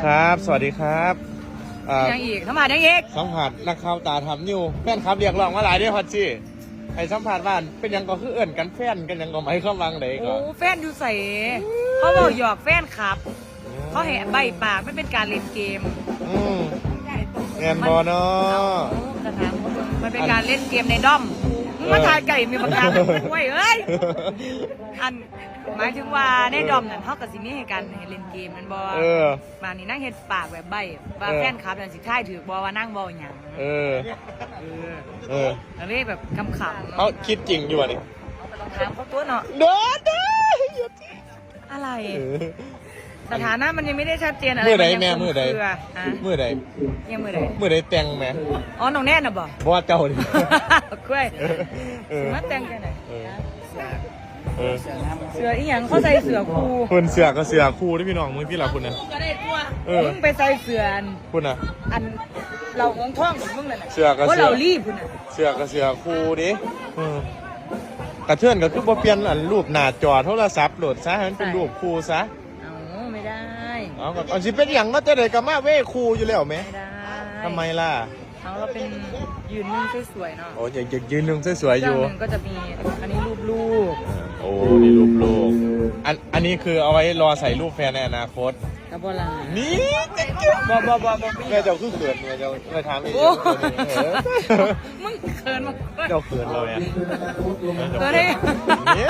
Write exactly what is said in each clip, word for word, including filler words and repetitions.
ครับ สวัสดีครับ อ่า ยังอีก สัมภาษณ์ยังอีก สัมภาษณ์นักข่าวตาทำนิว แฟนคลับเรียกร้องมาหลายเด้อ ฮอตซี่ ให้สัมภาษณ์ว่าเป็นหยังก็คือเอิ้นกันแฟนกันหยังก็หมายความว่าไงก็ โอ้ แฟนอยู่ใส เขาเว้าหยอกแฟนคลับ เขาให้ใบ้ปาก มันเป็นการเล่นเกม อืม แม่นบ่เนาะ เอา จะถาม มันเป็นการเล่นเกมในด้อม มึงมาถ่ายไก่มีปากกา ไว้เอ้ย อัน หมายถึงว่าในด้อมนั่น เขาก็สิมีให้กันให้เล่นเกมแม่นบ่ เออ บาดนี้นางเฮ็ดปากแบบใบ้ ว่า เออ แฟนคลับนั่นสิทายถืกบ่ว่านางเว้าหยัง เออ เออ เออ อันนี้แบบขำๆ เขาคิดจริงอยู่อะนี่ ต้องถามเขาตัวเนาะ เด้อ เด้อ อะไร เออ สถานะมันยังไม่ได้ชัดเจนอะไร มื้อใด มันยัง แม่ มื้อใด คลุมเครือ ฮะ มื้อใด ยังมื้อใด มื้อใดแต่งแม่ อ๋อ น้องแนนน่ะบ่ บ่เจ้าดิ กล้วย เออ เออ มาแต่งกันไหน เออ เออ เสื้ออีหยัง เขาใส่เสื้อคู่ เพิ่นเสื้อก็เสื้อคู่เด้อพี่น้อง มึงพี่ล่ะคุณน่ะ ก็ได้ตัว เออ มึงไปใส่เสื้ออัน คุณน่ะ อัน เราหงทองของมึงนั่นน่ะ เสื้อก็ โอ้ เสื้อ เรารีบคุณน่ะ เสื้อก็เสื้อคู่เด้ เออ กระเทือนก็คือบ่เปลี่ยนอันรูปหน้าจอโทรศัพท์โลดซะ ให้มันเป็น ใช่ รูปคู่ซะ เอา ไม่ได้ เอาก็ เอาสิเป็นหยังเนาะ แต่ใดก็มาเว้คู่อยู่แล้วแหม ไม่ได้ ทำไมล่ะ เอา เราเป็นยืนหนึ่งสวยๆเนาะ โอ้ อยาก อยากยืนหนึ่งสวยๆอยู่ เครื่องหนึ่งก็จะมี อันนี้รูปลูก โอ้ นี่รูปลูก อัน อันนี้คือเอาไว้รอใส่รูปแฟนในอนาคต กะบ่ล่ะ นี่ บ่ บ่ บ่ บ่มี แม่เจ้าคือเขิน แม่เจ้า แม่ถามอีก โอ้ เออ มึงเขินมา เจ้าเขินเราเนี่ย เขินเลย เนี่ย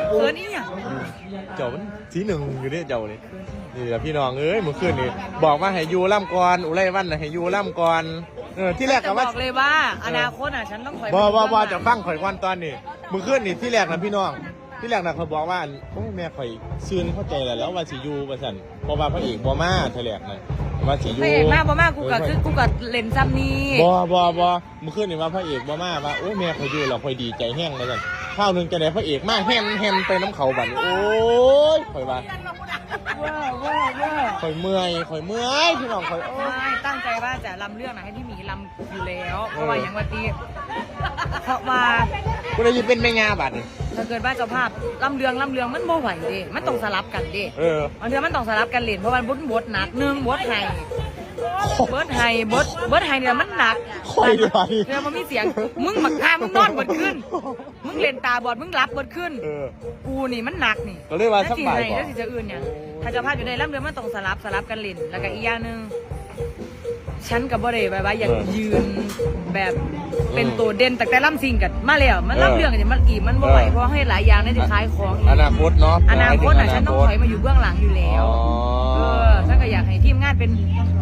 เขินอีหยัง เจ้ามันสีหนึ่งอยู่เนี่ยเจ้านี่ นี่แหละพี่น้องเอ้ย มื้อคืนนี่บอกว่าให้อยู่ล่ำก่อน อุไรวันน่ะให้อยู่ล่ำก่อน เออ ที่แรก แต่ ก็ บ ว่า อกเลยว่า เออ อนาคตอ่ะ ฉันต้องถอย บ่ มาอยู่ บ่ บ่ เบื้องหลัง จะฟังข่อยก่อนตอนนี้ มื้อคืนนี่ที่แรกนะพี่น้อง ที่แรกนะเขาบอกว่า โอ้ย แม่ข่อยซื่นเข้าใจแล้ว แล้วว่าสิอยู่ว่าซั่น เพราะว่าพระเอกบ่มาเทื่อแรกนะ ว่าสิอยู่ พระเอกมาบ่มา กูก็ เออ คือ กูก็เล่นซ้ำนี่ บ่ บ่ บ่ มื้อคืนนี่ว่าพระเอกบ่มา ว่า โอ้ย แม่ข่อยอยู่แล้วข่อยดีใจแฮงว่าซั่น คราวหนึ่งจะได้พระเอกมาแฮนแฮนไปน้ำเขาบัดนี้ โอ้ย ข่อยว่า ว้าว ว้าว ว้าว ข่อยเมื่อย ข่อยเมื่อย พี่น้อง ข่อย โอ้ย ไม่ ตั้งใจว่าจะลำเรื่องนะให้พี่หมีลำอยู่แล้ว เพราะว่า เออ อย่างว่าตี เพราะว่า ผู้ใดสิเป็นแม่ย่าบัดนี้ ถ้าเกิดว่าเจ้าภาพลำเรื่อง ลำเรื่องมันบ่ไหวเด้ มันต้อง เออ สลับกันเด้ เออ บางเทื่อมันต้องสลับกันเล่น เพราะว่าบท บทหนัก หนึ่ง บทไห้ บทไห้ บท บทไห้เนี่ยมันหนัก ข่อยดีกว่านี่ เธอมันมีเสียง มึงบักฮามึงนอนเบิดคืน มึงเล่นตาบอด มึงหลับเบิดคืน เออ กูนี่มันหนักนี่ ก็เลยว่า แล้วสิ สบาย ให้ กว่า แล้วสิจะอื่นหยัง ถ้าเจ้าภาพอยู่ในลำเรื่องมันต้องสลับ สลับกันเล่น แล้วก็อีกอย่างหนึ่ง ฉันก็บ่ได้แบบว่าอยาก เออ ยืนแบบ อืม เป็นตัวเด่น ตั้งแต่ลำซิ่งกันมาแล้ว มัน เออ ลำเรื่องกันมันอีกมันบ่ไหว เออ เพราะว่าเฮ็ดหลายอย่างในที่ขายของอีก อนาคตเนาะ อนาคตน่ะ หมายถึงอนาคต ฉันต้องถอยมาอยู่เบื้องหลังอยู่แล้ว อ๋อ เออ ฉันก็อยากให้ทีมงานเป็น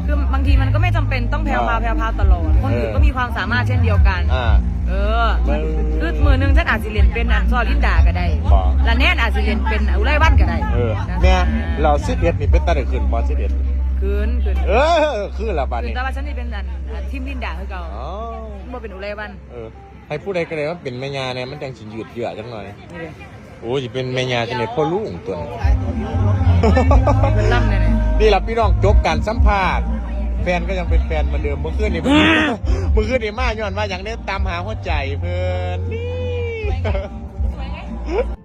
คือบางทีมันก็ไม่จำเป็นต้องแพรวพราว อ่า แพรวพราวตลอด คนอื่น เออ ก็มีความสามารถเช่นเดียวกัน อ่า เออ เออ คือมื้อหนึ่งฉันอาจสิเล่นเป็นอันซอลินดาก็ได้ บ่ และแนนอาจสิเล่นเป็นอุไรวันก็ได้ เออ นะ แม่ เราสิบเอ็ดนี่เป็นตาได้ขึ้นบ่ สิบเอ็ด ขึ้น ขึ้น เออ คือละบาดนี้ แต่ว่าฉันนี่เป็นอัน อันทีมลินดาคือเก่า อ๋อ บ่เป็นอุไรวัน เออ ให้ผู้ใดก็ได้มาเป็นแม่ย่าเนี่ย มันจังสิยืดเยื้อจังหน่อย นี่เลย โอ้ย สิเป็นแม่ย่าจังได๋ พ่อลุงตัวนี้ เป็นลำเนี่ยนะ นี่ล่ะพี่น้อง จบการสัมภาษณ์ แฟนก็ยังเป็นแฟนเหมือนเดิม เมื่อคืนนี้ เมื่อคืนนี้มาย้อนว่าหยังได้ตามหาหัวใจเพิ่น นี่